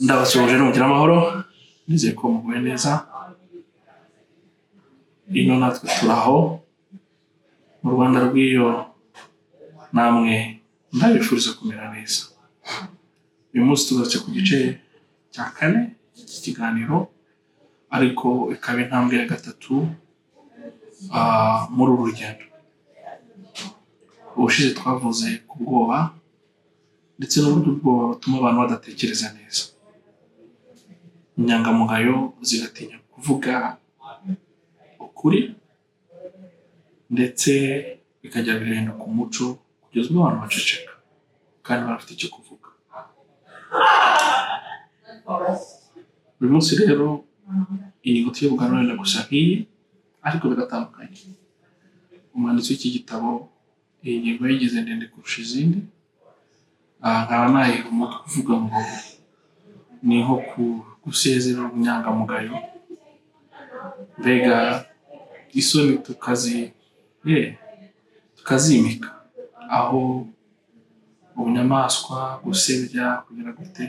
Ndabasuhuje, mugire amahoro, nizeye ko muguwe neza. Ino natwe turaho mu Rwanda rw'iyo, namwe ndabifuriza kumera neza. Uyu munsi tugarutse ku gice cya kane cy'iki kiganiro, ariko ikaba intambwe ya gatatu muri uru rugendo. Ubushize twavuze ku bwoba ndetse n'uburyo ubwoba butuma abantu badatekereza neza, inyangamugayo zigatinya kuvuga ukuri, ndetse bikajya bihinduka umuco kugeza ubwo abantu baceceka kandi bafite icyo kuvuga. Uyu munsi rero ingingo tugiye kuganira wenda gusa nk'iyi, ariko biratandukanye. Umwanditsi w'iki gitabo iyi ngingo yayigize ndende kurusha izindi, nkaba nayiha umutwe uvuga ngo ni nko gusezerera ubunyangamugayo, mbega isoni tukazimika, aho ubunyamaswa, gusebya, kugira gute,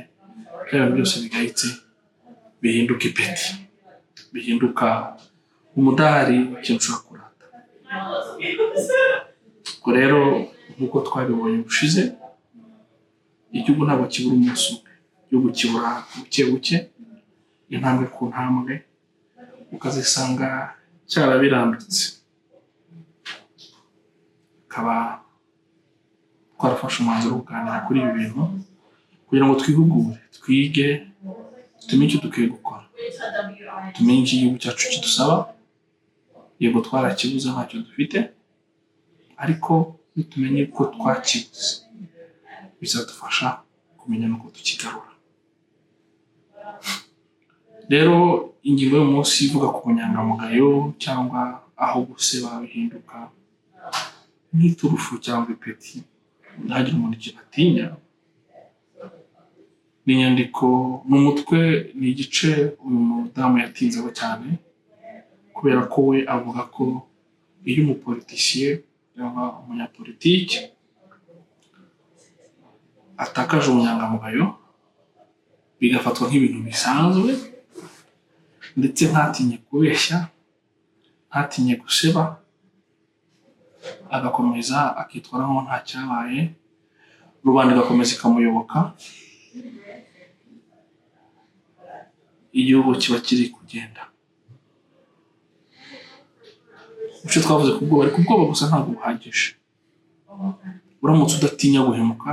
bya bintu byose bigayitse bihinduka ipeti, bihinduka umudari, ikintu ushobora kurata. Ubwo rero nk'uko twabibonye ubushize, igihugu ntabwo kibura umunsi umwe, igihugu kibura buke buke, intambwe ku ntambwe, ukazisanga cyarabirandutse. Tukaba twarafashe umwanzuro wo kuganira kuri ibi bintu kugira ngo twihugure, twige, tumenye icyo dukwiye gukora, tumenye icyo igihugu cyacu kidusaba. Yego twarakibuze, ntacyo dufite, ariko nitumenye ko twakibuze bizadufasha kumenya n'uko tukigarura. Rero ingingo y'umunsi ivuga ku bunyangamugayo, cyangwa aho guseba bihinduka nk'iturufu cyangwa ipeti, ntihagire umuntu ikintu atinya. Ni inyandiko, ni umutwe, ni igice uyu mudamu yatinzeho cyane, kubera ko we avuga ko iyo umupolitisiye cyangwa umunyapolitiki atakaje ubunyangamugayo bigafatwa nk'ibintu bisanzwe, ndetse ntatinye kubeshya, ntatinye guseba, agakomeza akitwara nkaho nta cyabaye, rubanda igakomeza ikamuyoboka, igihugu kiba kiri kugenda. Icyo twavuze ku bwoba, ariko ubwoba gusa ntabwo buhagije. Uramutse udatinya guhemuka,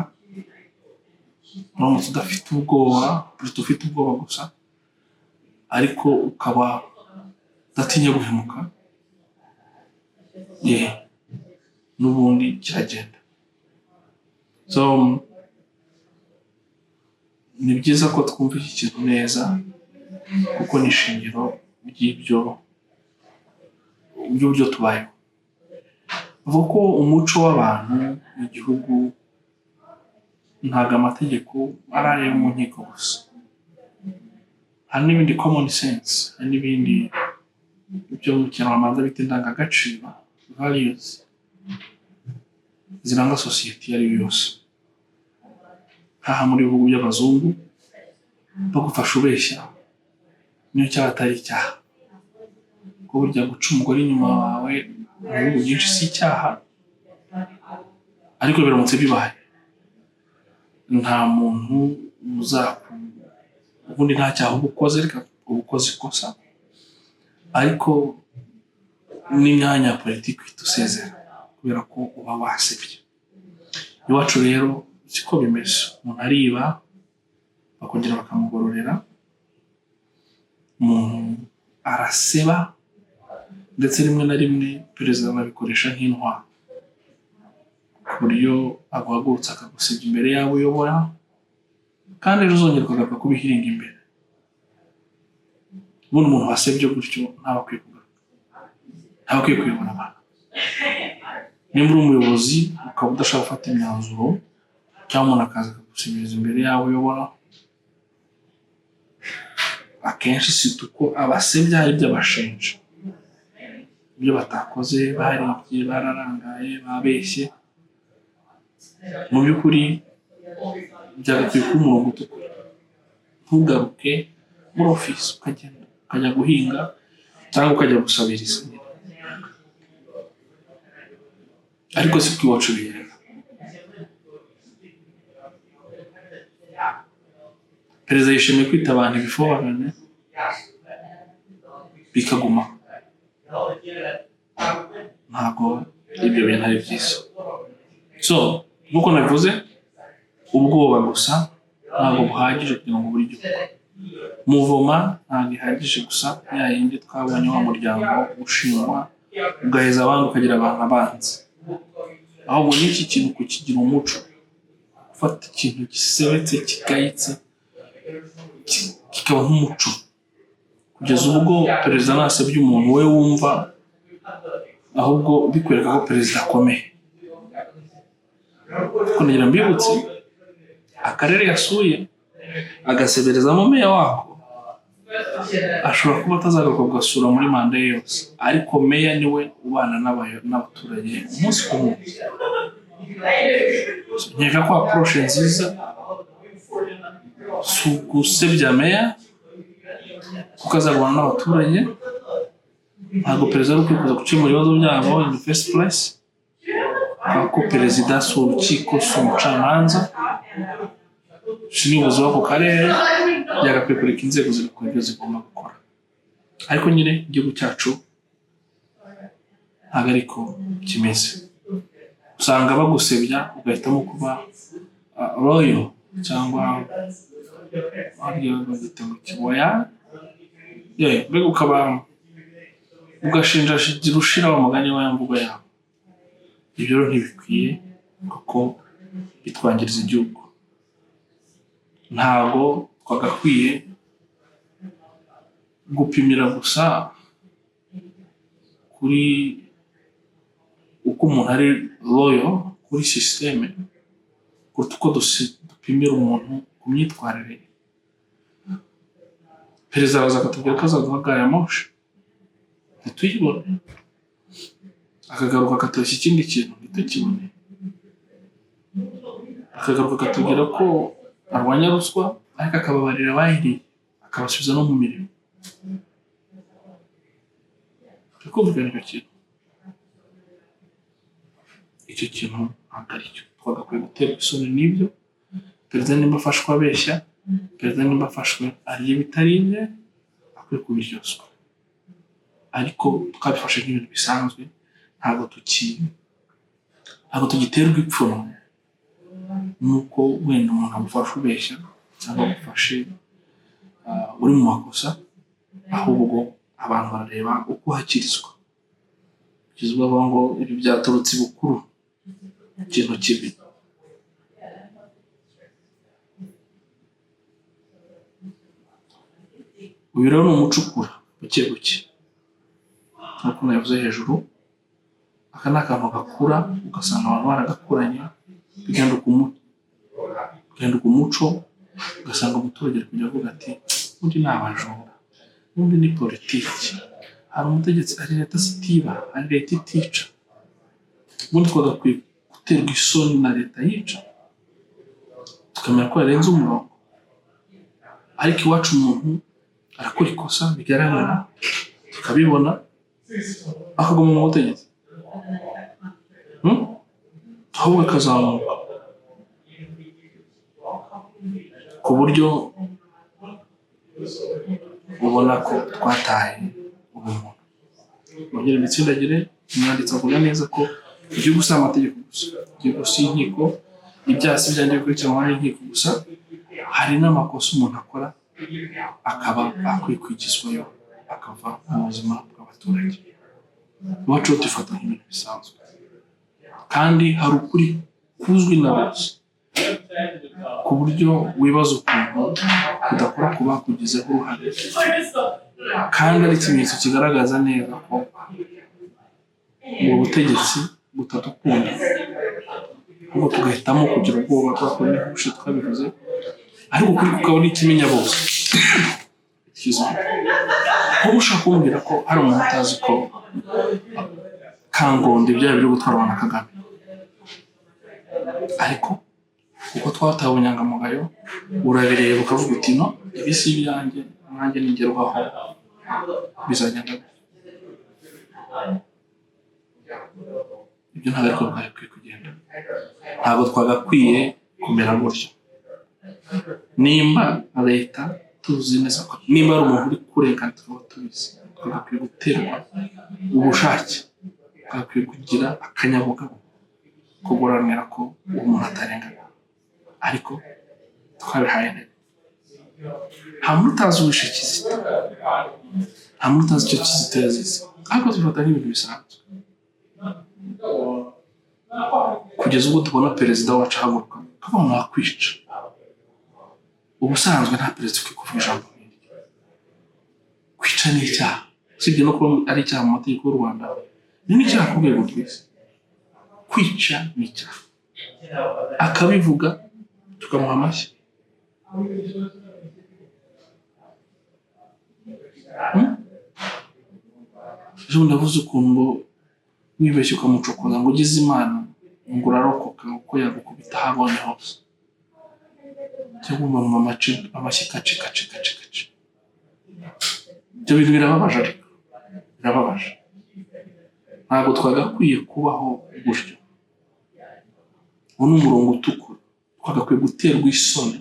uramutse udafite ubwoba, ufite ubwoba gusa ariko ukaba udatinya guhemuka, n'ubundi kiragenda. So ni byiza ko twumva iki kintu neza, kuko ni ishingiro ry'ibyo by'uburyo tubayeho. Bavuga ko umuco w'abantu mu gihugu ntabwo amategeko ari ayo mu nkiko gusa, hari n'ibindi common sense, hari n'ibindi byo mu Kinyarwanda bita indangagaciro, values, ziranga sosiyete iyo ari yo yose. Nk'aha muri bihugu by'abazungu, bagufasha ubeshya niyo cyaba atari icyaha, kuko burya guca umugore inyuma wawe mu bihugu byinshi si icyaha, ariko biramutse bibaye nta muntu uzaku, ubundi nta cyaha uba ukoze, reka uba ukoze ikosa, ariko n'imyanya ya politiki uhita usezera kubera ko uba wasebye. Iwacu rero siko bimeze, umuntu ariba bakongera bakamugororera, umuntu araseba, ndetse rimwe na rimwe perezida anabikoresha nk'intwaro, ku buryo aguhagurutsa akagusebya imbere y'abo uyobora, kandi ejo uzongera ukagaruka kubihiringa imbere. Ubundi umuntu wasebye gutyo ntaba akwiye kugaruka, ntaba akwiye kuyobora abantu. Nimba uri umuyobozi ukaba udashaka gufata imyanzuro, cyangwa umuntu akaza akagusebeza imbere y'abo uyobora, akenshi si uko abasebya hari ibyo abashinja, ibyo batakoze, baribye, bararangaye, babeshye. Mu by'ukuri byagakwiye kuba umurongo utukura. Ntugaruke muri ofisi, ukagenda ukajya guhinga cyangwa ukajya gusabiriza. Ariko si ko iwacu bigenda. Perezida yishimiye kwita abantu ibifobarane bikaguma. Ntabwo ibyo bintu ari byiza. So nk'uko nabivuze, ubwoba gusa ntabwo buhagije kugira ngo buri gihugu. Muvoma ntabwo ihagije gusa, ya yindi twabonye wa muryango ushingwa ugaheza abandi ukagira abantu abanzi. Ahubwo n'iki kintu kukigira umuco, gufata ikintu gisebetse kigayitse kikaba nk'umuco, kugeza ubwo perezida nasebya umuntu we wumva ahubwo bikwereka ko perezida akomeye. Kuko nagira mbibutse akarere yasuye agaseberezamo meya wako, ashobora kuba atazagaruka kugasura muri manda ye yose, ariko meya niwe ubana n'abaturage umunsi ku munsi. Nkeka ko approche nziza si ugusebya meya kuko azarwana n'abaturage. Ntabwo perezida ari ukwiye kuza gukemura ibibazo byabo in the first place, kuko perezida si urukiko, si umucamanza, si n'umuyobozi w'ako karere. Byagakwiye kureka inzego zigakora ibyo zigomba gukora. Ariko nyine igihugu cyacu ntabwo ariko kimeze. Usanga bagusebya ugahitamo kuba loyal cyangwa harya bagita ngo kiboya, mbega ukaba ugashinja ushira wa mugani wa mvugo yawe. Ibyo rero ntibikwiye kuko bitwangiriza igihugu. Ntabwo twagakwiye gupimira gusa kuri uko umuntu ari loyal kuri système kuruta uko dupimira umuntu ku myitwarire ye. Perezida araza akatubwira ko azaduha gari ya moshi, ntituyibone. Akagaruka akatubeshya ikindi kintu, ntitukibone. Akagaruka akatubwira ko arwanya ruswa, ariko akababarira abayiriye, akabasubiza no mu mirimo. Turi kumvikana icyo kintu? Icyo kintu ntabwo ari cyo twagakwiye guterwa isoni n'ibyo. Perezida nimba afashwe abeshya, perezida nimba afashwe arya ibitari ibye, akwiye kubiryozwa. Ariko twabifashe nk'ibintu bisanzwe, ntabwo tugiterwa ipfunwe nuko wenda umuntu agufashe ubeshya cyangwa agufashe uri mu makosa, ahubwo abantu barareba uko hakirizwa. Kizwa bavuga ngo ibi byaturutse ibukuru, ikintu kibi. Uyu rero ni umuco ukura buke buke, nk'uko nabivuze hejuru. Aka ni akantu gakura ugasanga abantu baragakuranye, bigahinduka umuco, ugasanga umuturage ari kujya avuga ati ubundi ni abajura, ubundi ni politiki, hari umutegetsi, hari leta itiba, hari leta itica. Ubundi twagakwiye guterwa isoni na leta yica, tukamenya ko yarenze umurongo. Ariko iwacu umuntu arakora ikosa bigaragara, tukabibona, akaguma mu butegetsi, ahubwo akazamuka ku buryo ubona ko twataye ubumuntu. Nongere mbitsindagire, umwanditsi avuga neza ko igihugu si amategeko gusa, igihugu si inkiko, ibyaha si byanjye bikurikiranwa n'inkiko gusa, hari n'amakosa umuntu akora akaba akwiye kwigizwayo, akava mu buzima bw'abaturage. Iwacu dufata nk'ibintu bisanzwe, kandi hari ukuri kuzwi na bose, ku buryo wibaza ukuntu kudakora ku bakugizeho uruhare, kandi ari ikimenyetso kigaragaza neza ko ubu butegetsi butadukunda, ahubwo tugahitamo kugira ubwoba kubera ko niho twabivuze, ariko ukuri kukaba ari ikimenya bose. Nkuba ushaka kumbwira ko hari umuntu utazi ko Kangondo ibyaha biri gutwarwa na Kagame, ariko Kuko twatawe ubunyangamugayo, urabireba ukavuga uti: "No, ibi si ibyanjye, nanjye ningerwaho bizagenda gutya." Ibyo ntabwo ariko bwari kugenda, ntabwo twagakwiye kumera gutya. Nimba leta tuzi neza ko nimba ari umuntu uri kurengana, tukaba tubizi, twagakwiye guterwa ubushake, twagakwiye kugira akanyabugabo ko guharanira ko uwo muntu atarengana, ariko twabihaye intebe. Nta muntu utazi uwishe Kizito, nta muntu utazi icyo Kizito yazize, ariko tubifata nk'ibintu bisanzwe kugeza ubwo tubona perezida wacu ahaguruka akavuga ngo wakwica. Ubusanzwe nta perezida ukwiye kuvuga ijambo nk'iryo. Kwica ni icyaha, usibye no kuba ari icyaha mu mategeko y'u Rwanda, ni n'icyaha ku rwego rw'isi. Kwica ni icyaha, akabivuga tukamuha amashyi. Ejo bundi avuze ukuntu ngo wibeshye ukamucokoza, ngo ugize Imana ngo urarokoka, kuko yagukubita aho abonye hose, cyangwa umuntu amashyi kaci kaci kaci kaci. Ibyo bintu birababaje, ariko birababaje, ntabwo twagakwiye kubaho gutyo. Uwo ni umurongo utukura. Twagakwiye guterwa isoni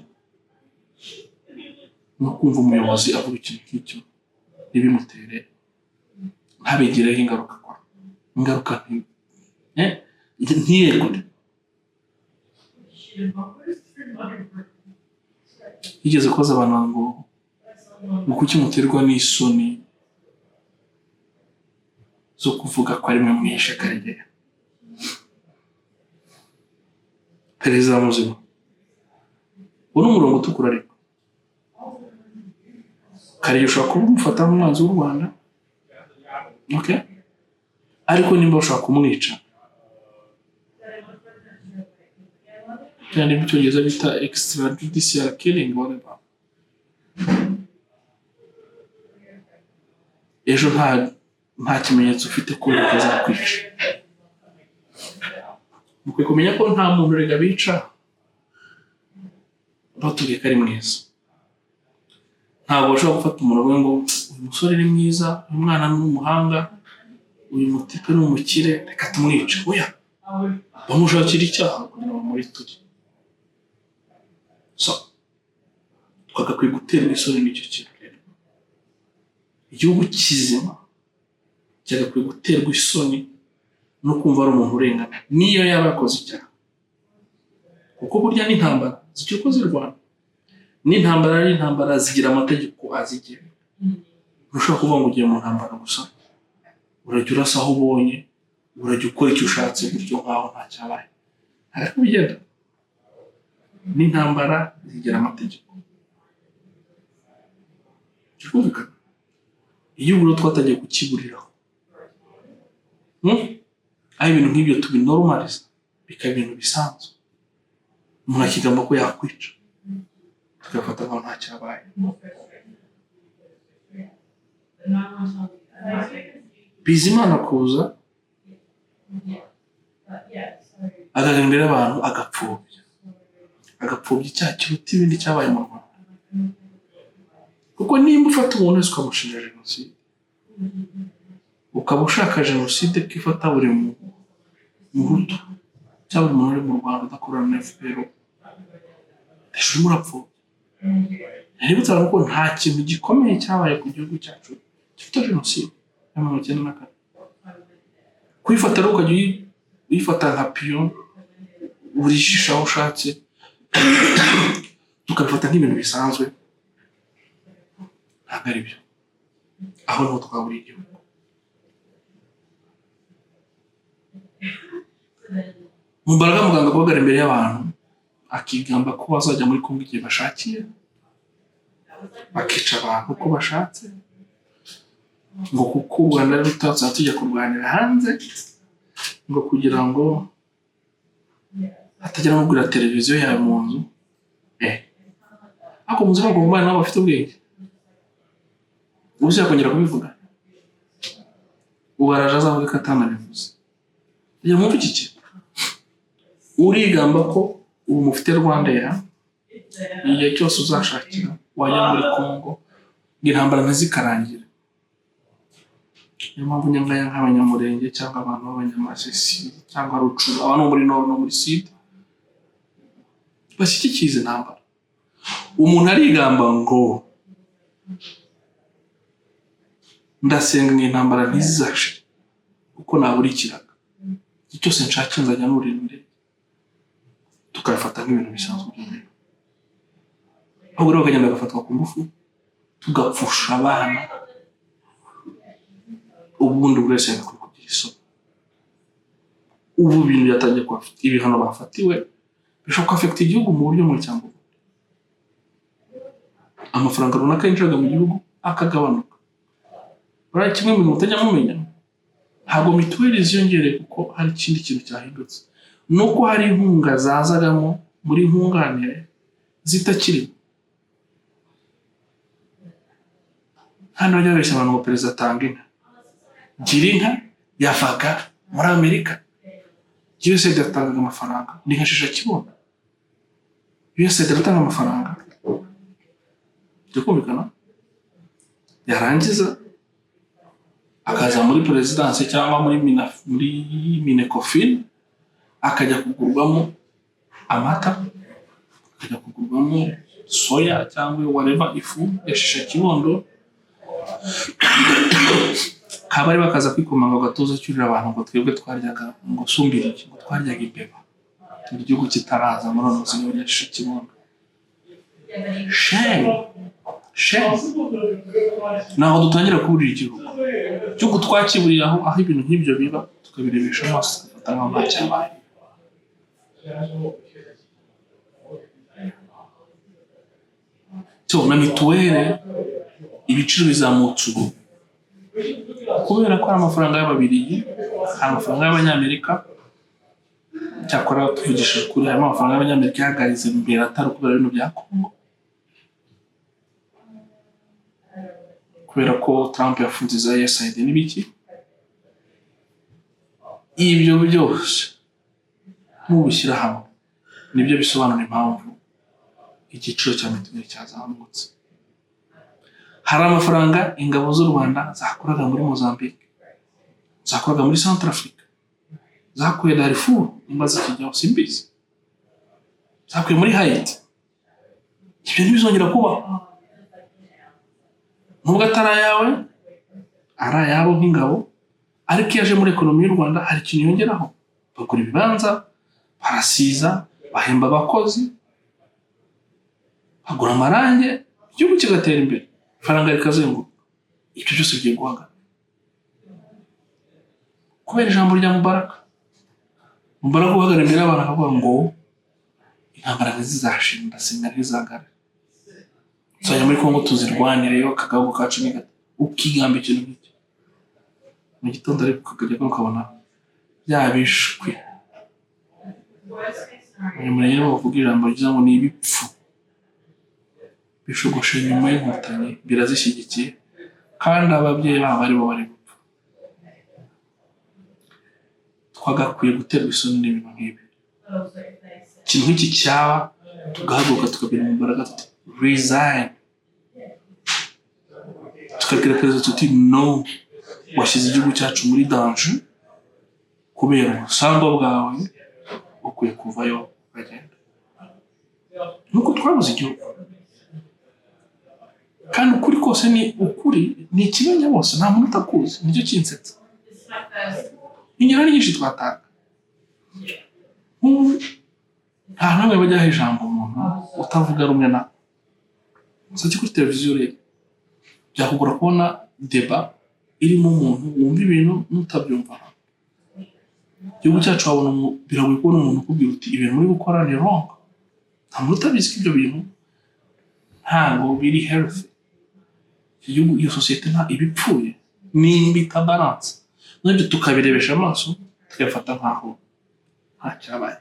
no kumva umuyobozi avuga ikintu nk'icyo ntibimutere, ntabigireho ingaruka, kwa ingaruka ntiyegure. Yigeze kubaza abantu ngo kuki muterwa n'isoni zo kuvuga ko ari mwe mwishe Karegeya? Perezida muzima. Uwo ni umurongo utukura. Ariko Karegeya ushobora kuba umufata nk'umwanzi w'u Rwanda, okay? Ariko nimba ushobora kumwica, cyangwa mu Cyongereza bita extrajudicial killing, whatever, ejo nta kimenyetso ufite ko leta izakwica. Mukwiye kumenya ko nta muntu rega bica batubwiye ko ari mwiza. Ntabwo bashobora gufata umuntu uvuga ngo uyu musore ni mwiza, uyu mwana ni umuhanga, uyu mutipe ni umukire, reka tumwice. Oya, bamushakira icyaha kugira ngo muri turi so twagakwiye guterwa isoni n'icyo kintu. Rero igihugu kizima cyagakwiye guterwa isoni no kumva ari umuntu urengana, niyo yaba yakoze icyaha, kuko burya n'intambara zigira uko zirwana, n'intambara ari intambara zigira amategeko azigenga. Ntushobora kuvuga ngo ugiye mu ntambara gusa, urajya urasa aho ubonye, urajya ukora icyo ushatse gutyo nkaho nta cyabaye. Ariko bigenda n'intambara zigira amategeko, birumvikana. Igihugu rero twatangiye kukiburiraho, aho ibintu nk'ibyo tubinormaliza bikaba ibintu bisanzwe, umuntu akigamba ko yakwica tugafata nkaho nta cyabaye. Bizimana kuza agahagarara imbere y'abantu agapfobya icyaha kiruta ibindi cyabaye mu Rwanda, kuko nimba ufata umuntu wese ukamushinja jenoside, ukaba ushaka jenoside ko ifata buri muhutu cyangwa buri muntu uri mu Rwanda udakorana na FPR, ejo urimo urapfobya. Nibutsa abantu ko nta kintu gikomeye cyabaye ku gihugu cyacu gifite jenoside ya 94. Kuyifata rero ukajya uyifata nka piyo, urijisha aho ushatse, tukabifata nk'ibintu bisanzwe, ntabwo ari byo. Aho niho twaburiye igihugu. Mumbaraga muganga guhagarara imbere y'abantu akigamba ko bazajya muri Kongo igihe bashakiye, bakica abantu uko bashatse, ngo kuko u Rwanda ari ruto tuzajya tujya kurwanira hanze, ngo kugira ngo hatagira n'ugurira televiziyo yawe mu nzu. Ariko muzi ko abakongomani nabo bafite ubwenge, ubu se yakongera kubivuga? Ubu araje azavuga ko atanabivuze. Kugira ngo mwumve iki kintu, urigamba ko Ubu mufite RwandAir, igihe cyose uzashakira wajya muri Congo, ngo intambara ntizikarangire. Niyo mpamvu nyangaya nk'Abanyamurenge cyangwa abantu b'Abanyamasisi cyangwa Rutshuru, abantu bo muri nord no muri sud bashyigikiye izi ntambara. Umuntu arigamba ngo ndasenga ngo intambara ntizizashire kuko nabura ikiraga, igihe cyose nshakiye nzajya nurira indege, tukabifata nk'ibintu bisanzwe by'ibintu. Ahubwo rero bakagenda bagafatwa ku ngufu, tugapfusha abana. Ubundi buri wese yagakwiye kugira isomo. Ubu ibintu byatangiye kuba, ibihano bafatiwe bishobora kwaffecta igihugu mu buryo bumwe cyangwa ubundi, amafaranga runaka yinjiraga mu gihugu akagabanuka. Buriya kimwe mu bintu mutajya mumenya, ntabwo mituweli ziyongereye kuko hari ikindi kintu cyahindutse, ni uko hari inkunga zazagamo muri nkunganire zitakirimo. Hano bajya babeshya abantu ngo perezida atanga inka. Gira inka yavaga muri Amerika, USAID yatangaga amafaranga, ni nka shisha kibondo. USAID iratanga amafaranga, byo kumvikana, yarangiza akaza muri perezidansi cyangwa muri MINECOFIN, akajya kugurwamo amata, akajya kugurwamo soya cyangwa whatever, ifu ya shisha kibondo. Kabari bakaza kwikomanga ngo gatuza cyurira abantu ngo twebwe twaryaga ngo sumbirigi, ngo twaryaga imbeba igihugu kitaraza, ngo none usigaye urya shisha kibondo. Shame, shame! Naho dutangira kuburira igihugu, igihugu twakiburiye aho ibintu nk'ibyo biba, tukabirebesha amaso, tugafata nkaho nta cyabaye. So na mituweli ibiciro bizamutse ubu kubera ko hari amafaranga y'Ababiligi, hari amafaranga y'Abanyamerika. Cyakora tuvugishije ukuri, harimo amafaranga y'Abanyamerika yahagaritse mbere, atari ukubera ibintu bya Kongo, kubera ko Trump yafunze za USAID n'ibiki. Ibyo byose nubishyira hamwe nibyo bisobanura impamvu igiciro cya mituweli cyazamutse. Hari amafaranga ingabo z'u Rwanda zakoraga muri Mozambique, zakoraga muri Centrafrique, zakuye Darfur, nimba zikijyaho simbizi, zakuye muri Haiti. Ibyo ntibizongera kubaho, nubwo atari ayawe, ari ayabo nk'ingabo, ariko iyo aje muri economy y'u Rwanda hari ikintu yongeraho. Bagura ibibanza, barasiza, bahemba abakozi, bagura amarangi, igihugu kigatera imbere, ifaranga rikazenguruka. Ibyo byose bigiye guhagarara kubera ijambo rya Mubaraka. Mubaraka uhagarara imbere y'abantu akavuga ngo intambara ntizizashira, ndasenga ntizahagarare, tuzajya muri Kongo tuzirwanireyo, akagabo kacu ni gato. Ukigamba ikintu nk'icyo mu gitondo, ariko ukajya ukabona bya bishwi, Abanyamurenge nibo bavuga ijambo ryiza ngo ni ibipfu bishogoshe nyuma y'Inkotanyi, birazishyigikiye, kandi ababyeyi babo aribo bari gupfa. Twagakwiye guterwa isoni n'ibintu nk'ibi. Ikintu nk'iki cyaba, tugahaguruka, tukabwira Mubaraka tuti "Resign", tukabwira perezida tuti "No, washyize igihugu cyacu muri danger kubera ubusambo bwawe, ukwiye kuvayo ukagenda." Nuko twabuze igihugu. Kandi ukuri kose ni ukuri, ni ikimenya bose, nta muntu utakuzi. Nicyo kinsetsa, ingero ni nyinshi twatanga. Nk'ubu nta n'umwe bajyaho ijambo umuntu utavuga rumwe na gusa kuri televiziyo ureba, byakugora kubona débat irimo umuntu wumva ibintu n'utabyumva. Igihugu cyacu wabona biragoye kubona umuntu ukubwira uti ibintu muri gukora ni wrong. Nta muntu utabizi ko ibyo bintu ntabwo biri healthy. Icyo gihugu, iyo sosiyete nta iba ipfuye nimba itabalance. N'ibyo tukabirebesha amaso, tukabifata nkaho nta cyabaye.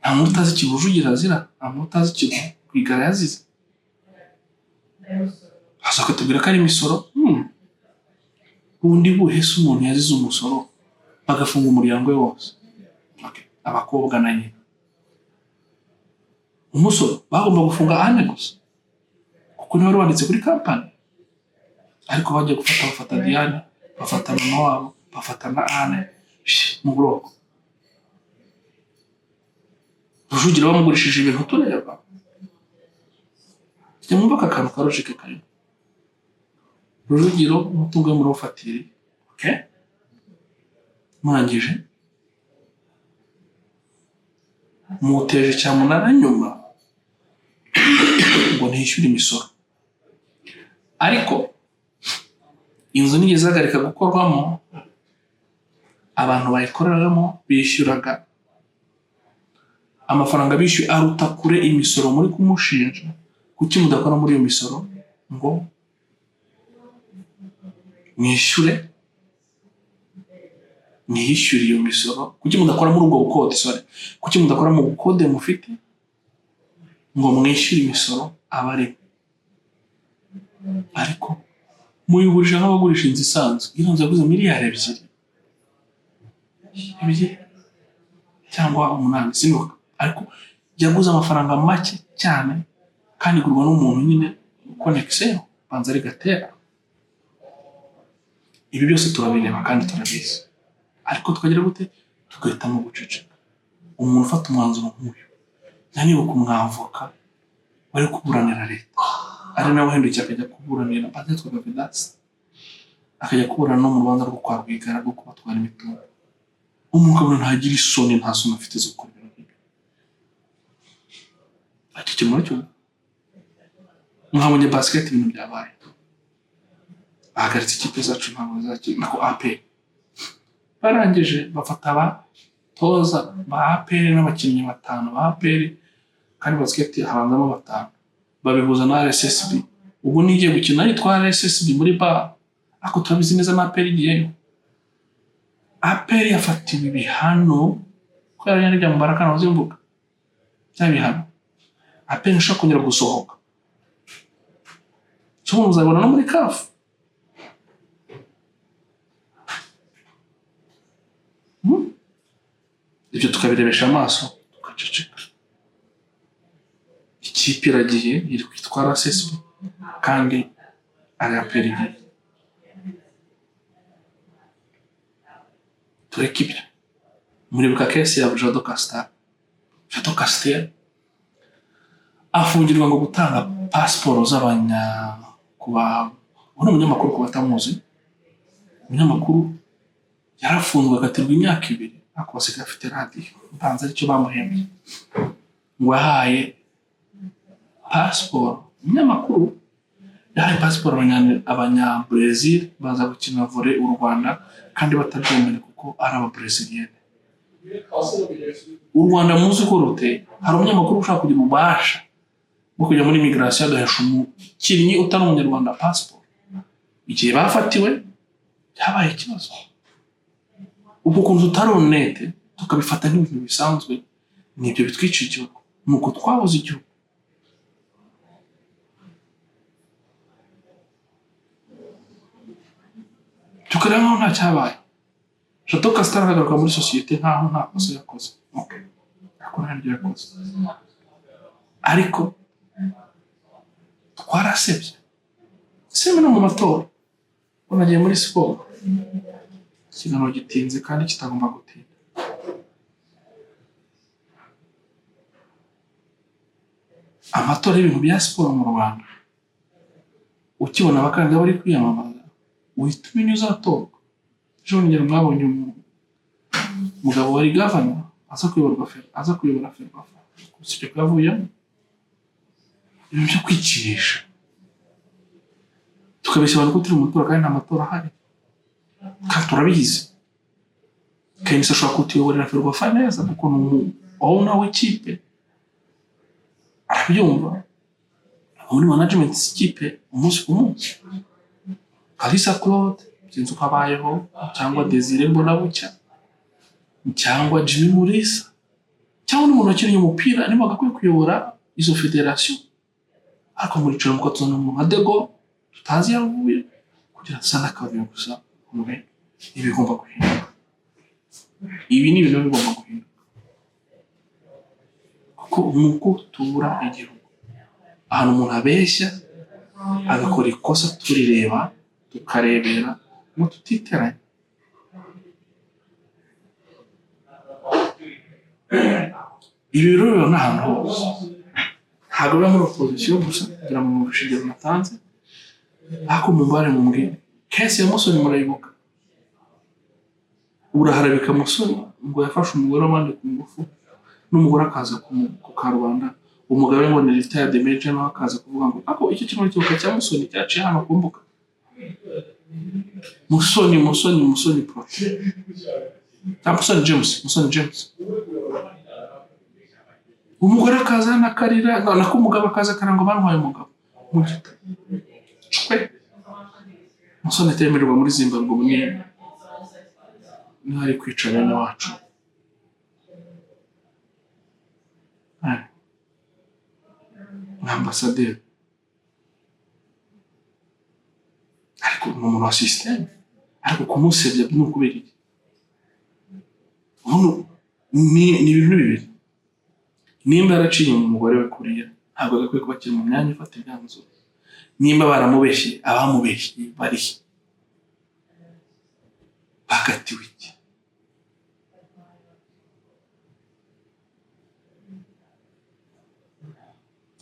Nta muntu utazi ikintu Rujugira azira, nta muntu utazi ikintu Rwigara yazize. Haza akatubwira ko ari imisoro. Bundi buhe se umuntu yazize umusoro bagafunga umuryango we wose? Okay. Abakobwa na nyina. Umusoro bagomba gufunga Anne gusa kuko niwe wari wanditse kuri kampani, ariko bagiye gufata, bafata Diane, bafata mama wabo, bafata na Anne mu buroko. Rujugiro bamugurishije ibintu tureba. Jya mwumva aka kantu ka logique karimo. Rujugiro umutungo we murawufatiriye, okay? Murangije muteje cyamunara nyuma ngo ntishyure imisoro, ariko inzu nigeze ihagarika gukorwamo, abantu bayikoreramo bishyuraga amafaranga bishyuye aruta kure imisoro muri kumushinja. Kuki mudakora muri iyo misoro ngo mwishyure, mwishyure iyo misoro? Kuki mudakora muri ubwo bukode? Sorry, kuki mudakora mu bukode mufite ngo mwishyure imisoro abarimo? Ariko muyigurisha nk'abagurisha inzu isanzwe. Iyo nzu yaguze miliyari 2 2 cyangwa 8 sinibuka, ariko yaguze amafaranga make cyane kandi igurwa n'umuntu nyine connexion, banza ari Gatera. Ibi byose turabireba kandi turabizi, ariko tukagira gute? Tugahitamo guceceka. Umuntu ufata umwanzuro nk'uyu, nibuka umwavoka wari kuburanira leta, ari nawe uhindukiye akajya kuburanira, banza yitwaga Vedaste, akajya kuburana no mu rubanza rwo kwa Rwigara rwo kubatwara imitungo. Umuntu ukabona ntagira isoni, nta soni afite zo gukora ibintu nk'ibyo. Ati icyo muracyumva? Mwabonye basket ibintu byabaye, bahagaritse ikipe zacu, ntabwo zakina nako APR. Barangije bafata abatoza ba APR n'abakinnyi batanu ba APR, kandi basket habanzamo batanu, babihuza na RSSB. Ubwo nigiye gukina yitwa RSSB muri bar, ariko turabizi neza na APR igiyeyo. APR yafatiwe ibihano kubera nyine bya Mubaraka nahoze mvuga bya bihano. APR ntishobora kongera gusohoka, cyo muzabibona no muri CAF. Ibyo tukabirebesha amaso tugaceceka. Ikipe iragiye iri kwitwa RSSB kandi ari APR igiye. Tureke ibyo. Muribuka case ya Jado Castar. Jado Castar afungirwa ngo gutanga pasiporo z'abanya kuba, ubu ni umunyamakuru ku batamuzi, umunyamakuru yarafunzwe akatirwa imyaka 2, ariko basigaye afite radiyo, mbanza aricyo bamuhembye, ngo yahaye pasiporo umunyamakuru, yahaye pasiporo abanya-Brazil baza gukina volley u Rwanda kandi batabyemerewe kuko ari aba-Brésilienne. U Rwanda muzi ko ruteye, hari umunyamakuru ushaka kugira ububasha bwo kujya muri migration agahesha umukinnyi utari umunyarwanda pasiporo. Igihe bafatiwe byabaye ikibazo. Ubwo ukuntu tutari honnête tukabifata nk'ibintu bisanzwe, nibyo bitwica igihugu, nuko twabuze igihugu. Tukareba nkaho nta cyabaye. Jado Castar akagaruka muri sosiyete nkaho nta kosa yakoze. Okay. Ariko ntaryo yakoze. Ariko twarasebye. Sema no mu matora. Ubwo nagiye muri siporo. Ikiganiro gitinze kandi kitagomba gutinda. Amatora y'ibintu bya siporo mu Rwanda, ukibona abakandida bari kwiyamamaza uhita umenya uzatorwa. Ejo bundi mwabonye umugabo wari gavana aza kuyobora aza kuyobora FERWAFA, usibye ko yavuyemo. Ibintu byo kwikinisha, tukabeshya abantu ko turi mu matora kandi nta matora ahari, kandi turabizi. KNC ashobora kutuyoborera FERWAFA neza kuko ni umu owner w'ikipe, arabyumva, muri management z'ikipe umunsi ku munsi. Kalisa Claude sinzi uko abayeho, cyangwa Desire Mbonabucya, cyangwa Jimmy Mulisa, cyangwa n'umuntu wakinnye umupira niba agakwiye kuyobora izo federasiyo. Ariko muricara mukatuzana umuntu nka De Gaulle tutazi iyo avuye kugira asa n'akavuyo gusa. Umwe ibi bigomba guhinduka, ibi ni ibintu bigomba guhinduka. Kuko nuko tubura igihugu, ahantu umuntu abeshya agakora ikosa turireba, tukarebera ngo tutiteranye. Ibi rero biba n'ahantu hose, ntabwo biba muri opozisiyo gusa, kugira ngo mwumvishe ingero natanze, ariko mumbare mumbwire case ya Musoni murayibuka, uraharabika Musoni ngo yafashe umugore w'abandi ku ngufu, n'umugore akaza ku karubanda, umugabo ngo ni retired major, nawe akaza kuvuga ngo ako icyo kintu kibuka cya Musoni cyaciye hano ku mbuga. Musoni, Musoni, Musoni Protais. Cyangwa Musoni James, Musoni James. Umugore akaza hano akarira, nako umugabo akaza akarira ngo bantwaye umugabo. Mu gito. Cwe. Musoni atemererwa muri Zimbabwe ubu niho ari kwica bene wacu. Nka ambasaderi. Ariko ni umuntu wa système. Ariko kumusebya ni ukubera iki? Ubu ni ibintu bibiri. Nimba yaraciye inyuma umugore we kuriya, ntabwo agakwiye kuba akiri mu myanya ifata imyanzuro. Nimba baramubeshye, abamubeshye barihe? Bakatiwe iki?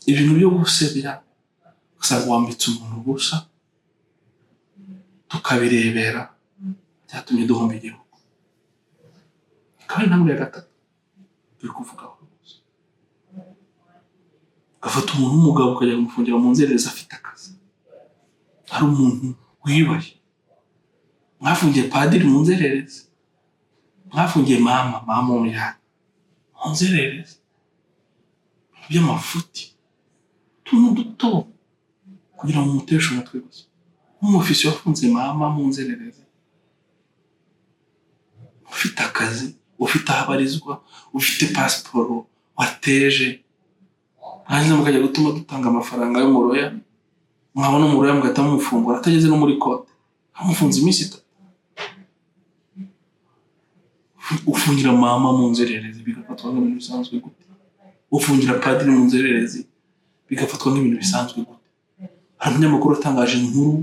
Ibintu byo gusebya, ugasanga wambitse umuntu ubusa, tukabirebera, byatumye duhomba igihugu. Akaba ari intambwe ya gatatu turi kuvugaho. Ugafata umuntu w'umugabo ukajya kumufungira mu nzererezi afite akazi, ari umuntu wiyubashye. Mwafungiye padiri mu nzererezi, mwafungiye mama, mama w'umuyahudi mu nzererezi, by'amafuti, utuntu duto kugira ngo mumuteshe umutwe gusa. Nk'umufisi wafunze mama mu nzererezi, ufite akazi, ufite aho abarizwa, ufite pasiporo wateje, mwarangiza mukajya gutuma dutanga amafaranga y'umuroya, mwabona umuroya mugahita mumufungura atageze no muri kote, amufunze iminsi 3. Ufungira mama mu nzererezi bigafatwa nk'ibintu bisanzwe gute? Ufungira padiri mu nzererezi bigafatwa nk'ibintu bisanzwe gute? Hari umunyamakuru watangaje inkuru,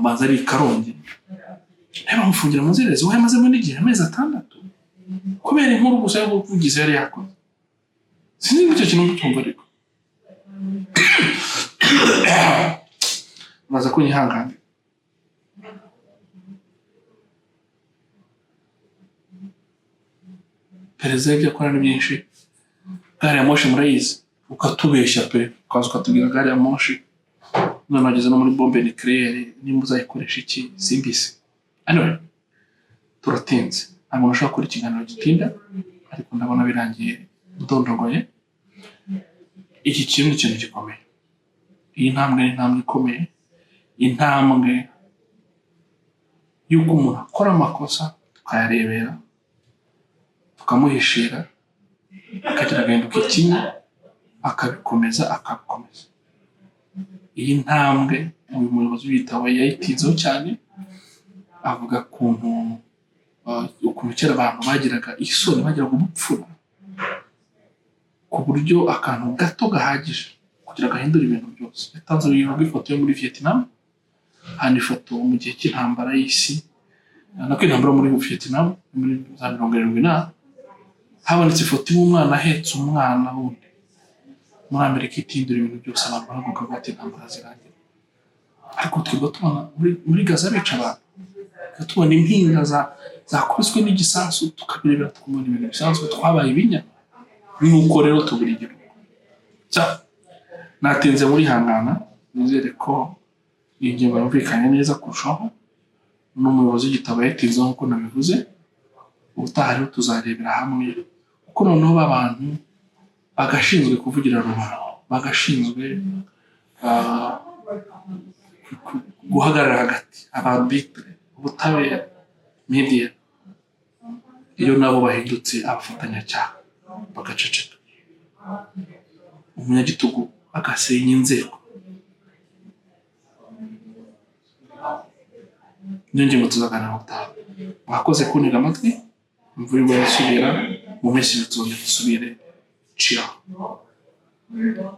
banza ari i Karongi, nawe bamufungira mu nzererezi, we yamazemo n'igihe amezi 6 kubera inkuru gusa y'ubuvugizi yari yakoze. Sinzi niba icyo kintu mucyumva, ariko baza kunyihanganira. Perezida ibyo akora ni byinshi. Gari ya moshi murayizi, ukatubeshya pe, ukaza ukatubwira gari ya moshi, none wageze no muri bombe nucléaire, nimba uzayikoresha iki simbisi. Anyway, turatinze, ntabwo nashobora gukora ikiganiro gitinda, ariko ndabona birangiye ndondogoye. Iki kintu ni ikintu gikomeye. Iyi ntambwe ni intambwe ikomeye, intambwe y'uko umuntu akora amakosa tukayarebera, tukamuhishira, akagira agahinduka ikinya, akabikomeza, akabikomeza. Iyi ntambwe uyu muyobozi w'ibitabo yayitinzeho cyane, avuga ukuntu kera abantu bagiraga isoni, bagiraga ubupfura, ku buryo akantu gato gahagije kugira ngo ahindure ibintu byose. Yatanze urugero rw'ifoto yo muri Vietnam, hano ifoto mu gihe cy'intambara y'isi, nako intambara muri Vietnam muri za 70 na, habonetse ifoto y'umwana ahetse umwana wundi. Muri Amerika itindura ibintu byose, abantu baravuga bati intambara zirangira. Ariko twebwe tubona muri Gaza bica abantu, tubona impinga zakubiswe n'igisasu, tukabirebera tukumva ibintu bisanzwe, twabaye ibinya. Nuko rero tubura igihugu. Natinze muri hangana, nizere ko iyi ngingo yumvikanye neza kurushaho, n'umuyobozi w'igitabo yayitinzeho nk'uko nabivuze. Ubutaha rero tuzarebera hamwe uko noneho abantu bagashinzwe kuvugira rubanda, bagashinzwe guhagarara hagati, abarbitre, ubutabera, media, iyo nabo bahindutse abafatanyacyaha bagaceceka, umunyagitugu agasenya inzego. Niyo ngingo tuzaganira ubutaha. Mwakoze kuntega amatwi, imvura igwa yasubira mu minsi ibiri tuzongera dusubire. Ciao.